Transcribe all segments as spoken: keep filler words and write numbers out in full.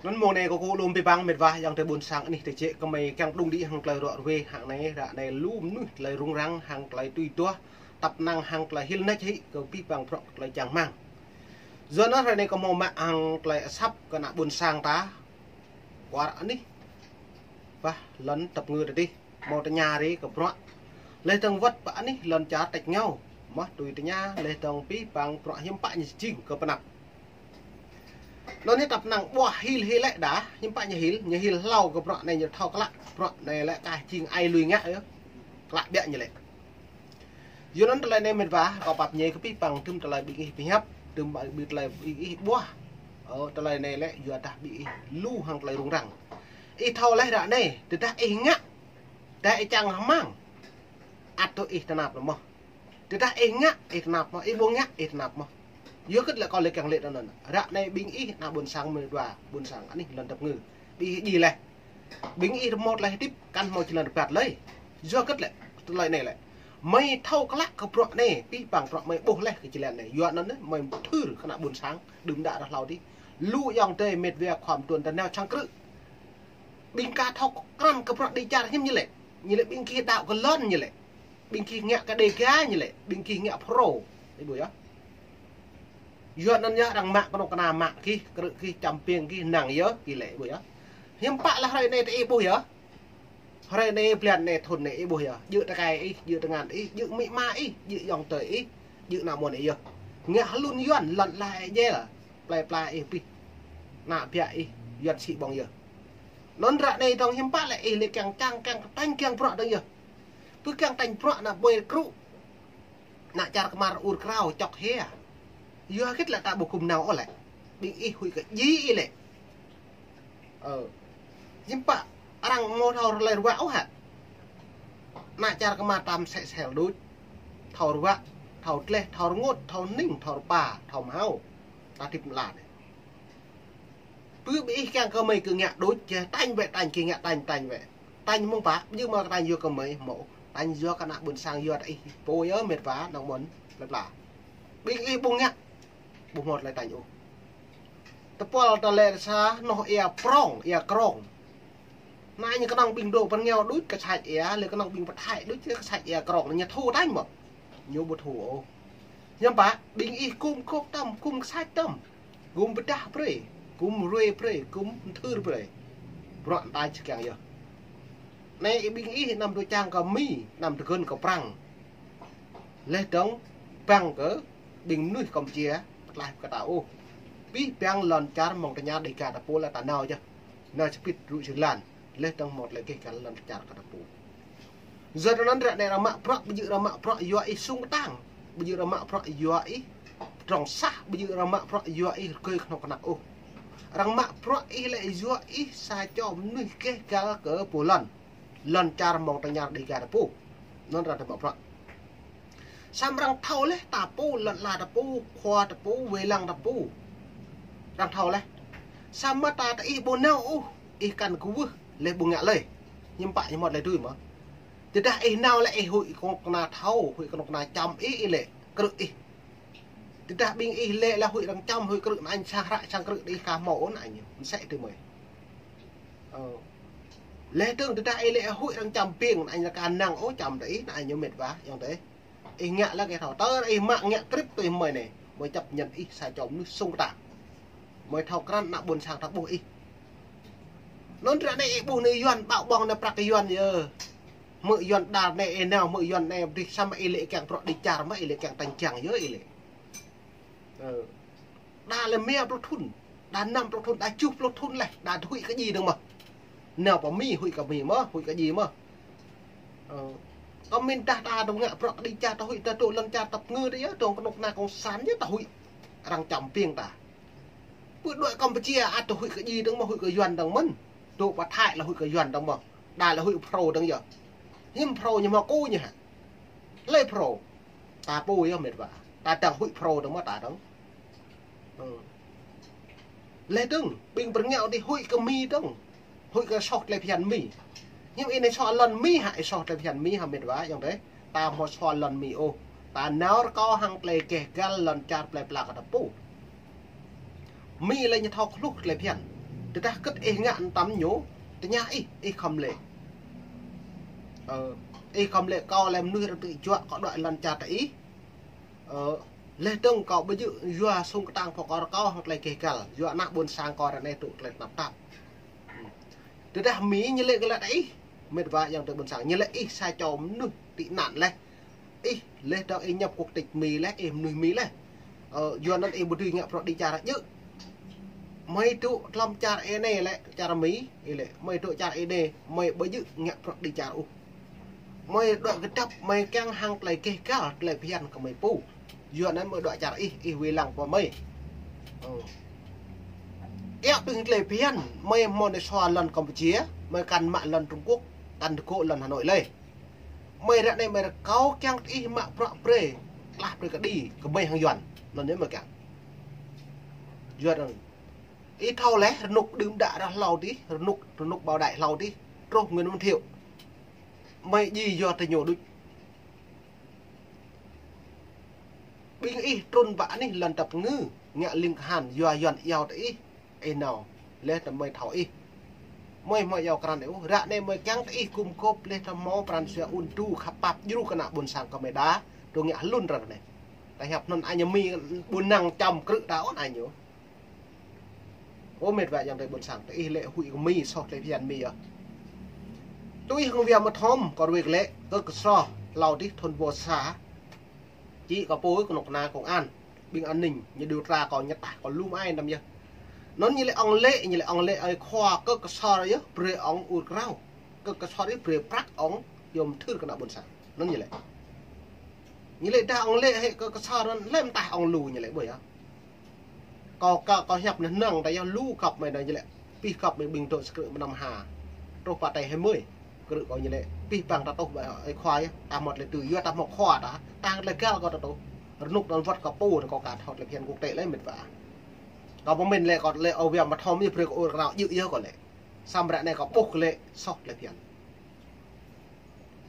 Anŭn mông anai kâo kơ lŏm abih bang mĕt wa ayŏng adơi ƀôn sang anih tơčĕ kơ mơi kiăng đŭng đĭ hăng tơlơi ră ruai hăng anai ră anai lŏm mơnuih tơlơi rŭng răng hăng tơlơi tui duah tăp năng hăng tơlơi hil nač hĭ kơ abih bang bruă tơlơi čang rơmang. Yua anŭn ră anai kâo hmâo mă hăng tơlơi asăp kơ ană ƀôn sang ta kwar anih bah lŏn tăp ngư tơdih. Hmâo tơña rai kơ bruă. Laih dơ̆ng wơ̆t pơ anih lŏn čar tač ngao. Mơ̆ tui tơña laih dơ̆ng abih bang bruă hiư̆m pă ñu jing kơ pơnăp. Anŭn anai tăp năng ƀuah hil hil lĕ đa, hiư̆m pă ñu hil, ñu hil hlâo kơ bruă anai ñu thâo klă, bruă anai lĕ kah jing ai lui ngă yơh. Klă biă ñu lĕ. Yua anŭn tơlơi anai mĕt wa, kâo pap ñai kơ abih bang tơm tơlơi ƀing ih pơhiăp, tơm ƀing tơlơi ƀing ih ƀuah. Ơ, tơlơi anai lĕ yua dah ƀing ih lu hăng tơlơi rŭng răng. Ih thâo laih ră anai, tơdah ih ngă, dah ih čang rơmang, ăt tŭ ih tơnap mơ̆n. Tơdah ih ngă, ih tơnap mơ̆n, ih ƀu ngă, ih tơnap mơ̆n. Yua hơget lĕ kâo lĕ kiăng lĕ anŭn. Ră anai ƀing ih ană ƀôn sang mĕt wa, ƀôn sang anih lŏn tăp ngư. Ƀing ih djai laih. Ƀing ih rơmô tơlơi hơdip, kăn hmâo jơlan rơbat lơi. Yua hơget lĕ, tơlơi anai lĕ. Mơi thâo klă kơ bruă anai, abih bang bruă mơi ƀuh laih kơ jơlan anai. Yua anŭn mơi thưr kơ ană ƀôn sang, đưm đă ră hlâo adih. Lu ayŏng adơi mĕt wa khŏm tuan tơnao čang krư̆. Ƀing ka thâo krăn kơ bruă đĭ čar hiư̆m ñu lĕ. Ñu lĕ ƀing gih đaŏ kơ lŏn ñu lĕ. Ƀing gih ngă kơ Đêga ñu lĕ. Ƀing gih ngă Phrô. Ih ƀuh yơh. Yua anŭn yơh arăng mă kơnuk kơna mă gih, krư̆ gih, čăm piêng gih, năng yơh, gih lĕ ih ƀuh yơh. Hiư̆m pă lah hrơi anai tơ ih ƀuh yơh. Hrơi anai, blan anai, thŭn anai, ih ƀuh yơh. Djơ̆ tơkai ih, djơ̆ tơngan ih, djơ̆ amĭ ama ih, djơ̆ ayŏng adơi ih, djơ̆ ană mơnuih ih yơh. Ngă hlŭn Yuan, lŏn ala ih djel. Plơi pla ih pih. Ană biă ih, Yuan sĭ ƀơ̆ng yơh. Anŭn ră anai dơ̆ng hiư̆m pă lĕ ih lĕ kiăng čang, kiăng tañ, kiăng bruă dơ̆ng yơh. Pơ kiăng tañ bruă ană ƀơi krŭ. Ană čar kơmar ur krao čŏk hia. Yua hơget lĕ ta ƀu gum nao ôh lĕ. Ƀing ih huĭ kơ djai ih lĕ. Ơ. Hiư̆m pă arăng hmâo thâo rơlơi ruă ôh hă. Ană čar kơmar tam sĕ sel đôč. Thâo ruă, thâo tleh, thâo rơngot, thâo ning, thâo rơpa, thâo mơhao. Ta hơdip mơla anai. Pơ ƀing ih kiăng kơ mơi kơ ngă đôč, gih tañ wĕ tañ, gih ngă tañ, tañ wĕ. Tañ mơ̆ng pă, ƀu djơ̆ mă kơ tañ yua kơ mơi, hmâo. Tañ yua kơ ană ƀôn sang yua tơ ih, pô yơh mĕt wa, năng mơ̆n, plơi pla. Ƀing ih ƀu ngă, ƀu hmâo tơlơi tañ ôh. Tơpul tơlơi sa, noh ia prong, ia krong. Anai ñu kơnơ̆ng ƀing dŏ pơ rơngiao đôč kơ sač ia, lĕ kơnơ̆ng ƀing pơthai đôč kơ sač ia krong, ñu thâo tañ mơ̆. Ñu ƀu thâo ôh. Hiư̆m pă, ƀing ih gum gŏp tơm, gum kơsač tơm. Gum pơdah brơi, gum ruai brơi, gum mơthưr brơi. Bruă anai čơkeng yơh. Anai ƀing ih anăm dŏ čang kơ Mi, anăm tơgŭn kơ Prăng. Laih dơ̆ng bang kơ ƀing mơnuih Kampuchia, pơtlaih kơ ta ôh. Abih bang lŏn čar mơ̆ng tơña Đêga ta pô lĕ ta nao yơh. Nao čơpit rŭ jơlan. Laih dơ̆ng hmâo tơlơi gêh găl lŏn čar kơ ta pô. Yua anŭn ră anai arăng mă bruă, ƀu djơ̆ arăng mă bruă yua ih sung kơtang. Ƀu djơ̆ arăng mă bruă yua ih pơdrŏng sah, ƀu djơ̆ arăng mă bruă yua ih rơgơi kơnuk kơna ôh. Arăng mă bruă ih lĕ yua ih sa čô mơnuih gêh găl kơ pô lŏn. Lŏn čar mơ̆ng tơña Đêga ta pô. Anŭn arăng mă bruă. Samơ̆ arăng thâo laih ta pô, lŏn ala ta pô, khua ta pô, wai lăng ta pô. Arăng thâo laih. Samơ̆ ta tơ ih ƀu nao ôh, ih kăn kwưh, laih ƀu ngă lơi. Hiư̆m pă ñu hmâo tơlơi tui mơ̆. Tơdah ih nao lĕ ih huĭ kơnuk kơna thâo, huĭ kơnuk kơna čăm ih, ih lĕ krư̆ ih. Tơdah ƀing ih lĕ lĕ huĭ arăng čăm, huĭ krư̆ ană añ sang hră, sang krư̆ ih ka hmâo ôh ană añ, mơsĕ tui mơi. Ơ. Laih dơ̆ng tơdah ih lĕ huĭ arăng čăm piêng, ană añ ka năng ôh čăm tơ ih, ană añ mĕt wa, ayŏng adơi. Ih ngă lĕ kơ thâo. Tơ ih mă ngă krip tui mơi anai. Mơi chấp nhận ih sa čô mơnuih sung kơtang. Mơi thâo krăn ană ƀôn sang ta ƀuh ih. Anŭn ră anai ih ƀuh anai Yuan ƀaŏ ƀơ̆ng anai prăk Yuan yơh. Hmư̆ Yuan đa anai ih nao, hmư̆ Yuan anai pơdih samơ̆ ih lĕ kiăng bruă đĭ čar mơ̆ ih lĕ kiăng tañ kiăng yơh ih lĕ. Ơ. Đa lĕ rơma pluh thŭn, đa năm pluh thŭn, đa tơjuh pluh thŭn laih, đa huĭ kơ djai dơ̆ng mơ̆. Nao pơ Mi huĭ kơ Mi mơ̆, huĭ kơ djai mơ̆. Ơ, kơ min dah ta dŏ ngă bruă kơ đĭ čar ta huĭ, ta dŏ lŏn čar tăp ngư ta yơh, dŏ kơnuk kơna cộng sản yơh ta huĭ. Arăng čăm piêng ta. Pơ đuaĭ Kampuchia ăt ta huĭ kơ djai dơ̆ng mơ̆, huĭ kơ Yuan dơ̆ng mơ̆n. Dŏ pơ Thái lĕ huĭ kơ Yuan dơ̆ng mơ̆. Đa lĕ huĭ Phrô dơ̆ng yơh. Hiư̆m Phrô ñu hmâo kơ ñu hă. Hlơi Phrô. Ta pô yơh mĕt wa. Ta dang huĭ Phrô dơ̆ng mơ̆ ta dang. Ơ. Laih dơ̆ng, ƀing pơrơngiao adih huĭ kơ Mi dơ̆ng. Huĭ kơ soh tơlơi phiăn Mi. Hiư̆m ih anai soh lŏn Mi hă, ih soh tơlơi phiăn Mi hă mĕt wa, ayŏng adơi. Ta ƀu soh lŏn Mi ôh. Ta nao rơkâo hăng tơlơi gêh găl lŏn čar plơi pla kơ ta pô. Mi lĕ ñu thâo hluh tơlơi phiăn. Tơdah kơ̆t ih ngă tăm ñu, tơña ih, ih khŏm lĕ. Ơ, ih khŏm lĕ kâo lĕ mơnuih rơ̆ tơjuă kâo đuaĭ lŏn čar tơ ih. Ơ, leh dơ̆ng kâo ƀu djơ̆ yua sung kơtang pơkŏr kâo hăng tơlơi gêh gal, yua ană ƀôn sang kâo ră anai tŭ tơlơi tơnap tap. Tơdah Mi ñu lĕ kơ lăt ih, mĕt wa ayŏng adơi ƀôn sang, ñu lĕ ih sa čô mơnuih tị nạn leh. Ih leh dơ̆ng ih nhập quốc tịch Mi leh, ih mơnuih Mi leh. Ơ, yua anŭn ih ƀu dưi ngă bruă đĭ čar djơ̆. Mơi tŭ tlŏm čar ih anai lĕ čar Mi, ih lĕ, mơi tŭ čar ih anai, mơi ƀu djơ̆ ngă bruă đĭ čar ôh. Mơi đuaĭ kơdŏp, mơi kiăng hăng tơlơi gêh gal, tơlơi phiăn kơ mơi pô. Yua anŭn mơi đuaĭ čar ih, ih wai lăng pơ mơi. Ơ. Iâu ƀing tơlơi phiăn, mơi hmâo nao sua lŏn Campuchia, mơi kăn mă lŏn Trung Quốc, kăn tơgŭ lŏn Hà Nội lơi. Mơi ră anai mơi rơkâo kiăng ih mă bruă brơi, klah brơi kơđi, kơ mơi hăng Yuan. Anŭn yơh mơi kiăng. Yuan anŭn. Ih thâo leh, rơnŭk đưm đă ră hlâo adih, rơnŭk, rơnŭk Bảo Đại hlâo adih, truh Nguyễn Văn Thiệu. Mơi djai yua tơ ñu đôč. Ƀing ih trŭn pơ anih lŏn tơpơngư, ngă ling kơhan yua Yuan iâu tơ ih, ih nao, leh tơ mơi thâo ih. Mơi hmâo iâu krăn ih ôh, ră anai mơi kiăng tơ ih gum gôp leh tơ hmâo pran jua ŭn tŭ khăp pap djru kơ ană ƀôn sang kơ mơi đa, tŭ ngă hlŭn ră anai. Tơ hiăp anŭn añ Mi ƀu năng čăm krư̆ đa ôh añ ñu. Ơ mĕt wa ayŏng adơi ƀôn sang, tơ ih lĕ huĭ kơ Mi, soh tơlơi phiăn Mi yơh. Tui hăng Wia Mơthom, kâo ruai kơ lĕ, kơ kơsro, hlâo adih thŭn dua sa, čĭ kơ pô kơnuk kơna công an, ƀing an ninh, ñu điều tra kâo, ñu tah kâo lŭm ai năm yơh. Anŭn ñu lĕ ŏng Lê, ñu lĕ ŏng Lê ơi khua kơ kơsro yơh, brơi ŏng ur krao. Kơ kơsro adih brơi prăk ŏng, yom thưr kơ ană ƀôn sang. Anŭn ñu lĕ. Ñu lĕ dah ŏng Lê hĕ kơ kơsro anŭn lĕ mơtah ŏng lu ñu lĕ ƀuh yơh. Kâo, kâo, kâo hiăp neh nang ta yơh lu găp mơi anai ñu lĕ. Pih găp mơi ƀing dŏ sơkrư̆ mơnam ha. Truh pă tơi hai mươi. Krư̆ kâo ñu lĕ. Pih păng ta tuh ƀơi ơi khua yơh. Ta hmâo tơlơi tui yua ta hmâo khua ta. Ta tơlơi gal kâo ta tuh. Rơnŭk anŭn wơ̆t kâo pô anŭn kâo ka thâo tơlơi phiăn quốc tế lĕ mĕt wa. Kâo pơmĭn lĕ kâo lĕ ơ Wia Mơthom ñu brơi kơ ur krao djơ̆ yơh kâo lĕ. Samơ̆ ră anai kâo ƀuh kơ lĕ soh tơlơi phiăn.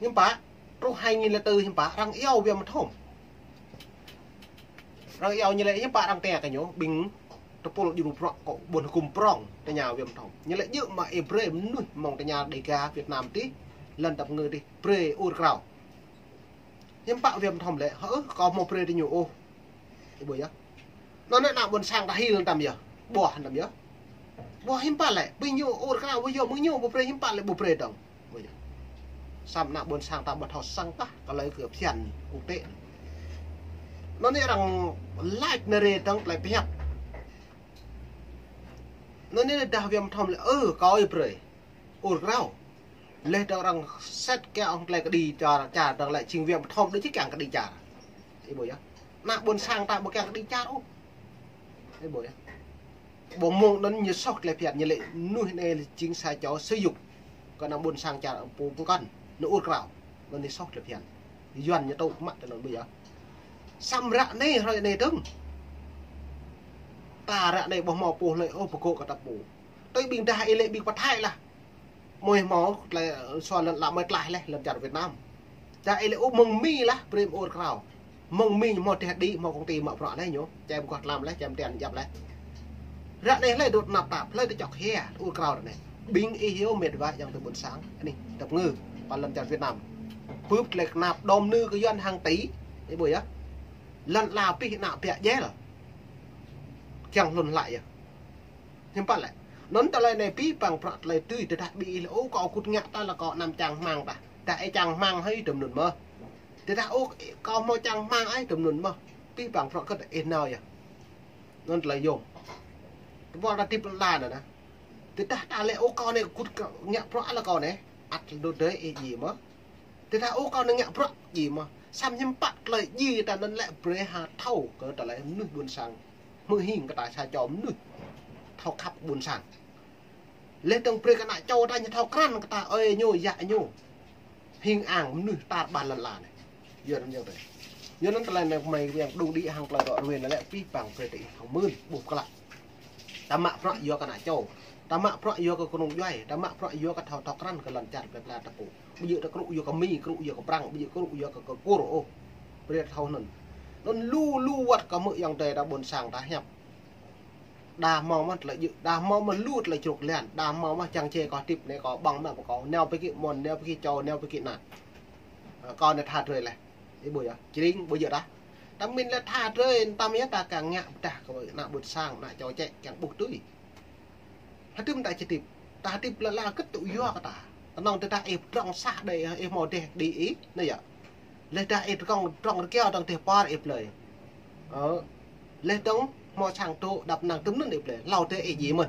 Hiư̆m pă, truh hai nghìn lẻ tư hiư̆m pă, arăng iâu Wia Mơthom. Arăng iâu ñu lĕ hiư̆m pă arăng tĕ kơ ñu, ƀing tơpul djru bruă kơ ƀôn hơgŭm prŏng, tơña Wia Mơthom. Ñu lĕ djơ̆ mă ih brơi mơnuih mơ̆ng tơña Đêga Việt Nam adih, lŏn tơpơngư adih, brơi ur krao. Hiư̆m pă Wia Mơthom lĕ, hơ, kâo hmâo brơi tơ ñu ôh. Ih ƀuh yơh. Anŭn ană ƀôn sang ta hil tăm yơh. Ƀuh tăm yơh. Ƀuh hiư̆m pă lĕ, ƀing ñu ur krao ƀuh yơh, ƀing ñu ƀu brơi hiư̆m pă lĕ ƀu brơi dơ̆ng. Ƀuh yơh. Samơ̆ ană ƀôn sang ta ƀu thâo săng kah, kơ lơi kơ phiăn quốc tế. Anŭn anai arăng lač nơ̆r dơ̆ng tơlơi pơhiăp. Anŭn anai dah Wia Mơthom lĕ, ơ, kâo ih brơi. Ur krao. Leh dơ̆ng arăng sĕt kiăng ŏng tơlơi kơđi čar, čar dơ̆ng lĕ jing Wia Mơthom đôč či kiăng kơđi čar. Ih ƀuh yơh. Ană ƀôn sang ta ƀu kiăng kơđi čar ôh. Ih ƀuh yơh. Ƀu mơ̆ng anŭn ñu soh tơlơi phiăn ñu lĕ mơnuih anai lĕ jing sa čô sử dụng. Kơ ană ƀôn sang čar pô pơkŏn. Ñu ur krao. Anŭn ñu soh tơlơi phiăn. Yuan ñu tŭ mă tơ anŭn ƀuh yơh. Samơ̆ ră anai hrơi anai dơ̆ng. Ta ră anai ƀu hmâo pô hlơi ôh pơgô̆ kơ ta pô. Tui ƀing dah ih lĕ ƀing pơthai lah. Mơi hmâo tơlơi sua lŏn ala mơi tlaih leh lŏn čar Việt Nam. Dah ih lĕ ôh mơ̆ng Mi lah brơi ur krao. Mơ̆ng Mi hmâo teh đĭ hmâo công ty mă bruă leh ñu. Čem guah tlam leh, čem tian djăp leh. Ră anai hlơi dŏ tơnap tap, hlơi dŏ čŏk hia, ur krao ră anai. Ƀing ih yơh mĕt wa ayŏng adơi ƀôn sang. Anai, tơpơngư, pơ lŏn čar Việt Nam. Bưp tơlơi kơnap đom nư kơ Yuan hăng tỉ. Ih ƀuh yơh. Lŏn ala pih ană biă jel. Kiăng hlŭn hlăi yơh. Hiư̆m pă lĕ. Anŭn tơlơi anai pih păng bruă tơlơi tui tơdah ƀing ih lĕ ôh kâo kŭt ngă ta lĕ kâo anăm čang hmang ta. Dah ih čang hmang hơi tơm anŭn mơ̆. Tơdah ôh kâo hmâo čang hmang hơi tơm anŭn mơ̆. Pih păng bruă kơ̆t ih nao yơh. Anŭn tơlơi yôm. Tơpul ta hơdip lŏn ala anai. Tơdah ta lĕ ôh kâo anai kŭt ngă bruă lĕ kâo anai. Ăt lu dơi ih djai mơ̆. Tơdah ôh kâo anai ngă bruă djai mơ̆. Samơ̆ hiư̆m pă tơlơi djai ta anŭn lĕ brơi ha thâo kơ tơlơi mơnuih ƀôn sang. Hmư̆ hing kơ ta sa čô mơnuih thâo khăp ƀôn sang. Leh dơ̆ng brơi kơ ană čô ta ñu thâo krăn kơ ta ơi ñu, yă ñu. Hing ang mơnuih tar ƀar lŏn ala anai. Yua anŭn yơh tơi. Yua anŭn tơlơi anai mơi kiăng đung đĭ hăng tơlơi ră ruai anai lĕ pih păng brơi tơ ih thâo mưn, ƀuh klă. Ta mă bruă yua kơ ană čô. Ta mă bruă yua kơ kơnung djuai. Ta mă bruă yua kơ thâo, thâo krăn kơ lŏn čar plơi pla ta pô. Ƀu djơ̆ ta krŭ yua kơ Mi, krŭ yua kơ Prăng, ƀu djơ̆ krŭ yua kơ, kơ Kur ôh. Brơi thâo anŭn. Anŭn lu, lu wơ̆t kơ mơ̆ ayŏng adơi ta ƀôn sang ta hiăp. Đa hmâo mơ̆n tơlơi djơ̆, đa hmâo mơ̆n lu tơlơi čruk lan, đa hmâo mơ̆n čang čê kâo hơdip anai kâo ƀơ̆ng ană ƀu kâo, nao pơ gih mơ̆n, nao pơ gih čô, nao pơ gih ană. Ơ, kâo anai tha drơi laih. Ih ƀuh yơh, jring ƀu djơ̆ tah. Ta min lĕ tha drơi, tăm yơh ta kiăng ngă pơdah kơ ană ƀôn sang, ană čô čĕ kiăng ƀuh tui. Hơdôm ta či hơdip, ta hơdip lĕ lăi kơ tŭ yua kơ ta. Kơnơ̆ng tơdah ih pơdrŏng sah đơi, ih hmâo rơdêh đĭ ih, anai yơh. Laih dah ih pơdrŏng, pơdrŏng rơkiao dơ̆ng rơdêh par ih plơi. Ơ, laih dơ̆ng hmâo sang tŭ đăp năng tơm anŭn ih plơi. Hlâo tơ ih djai mơ̆n.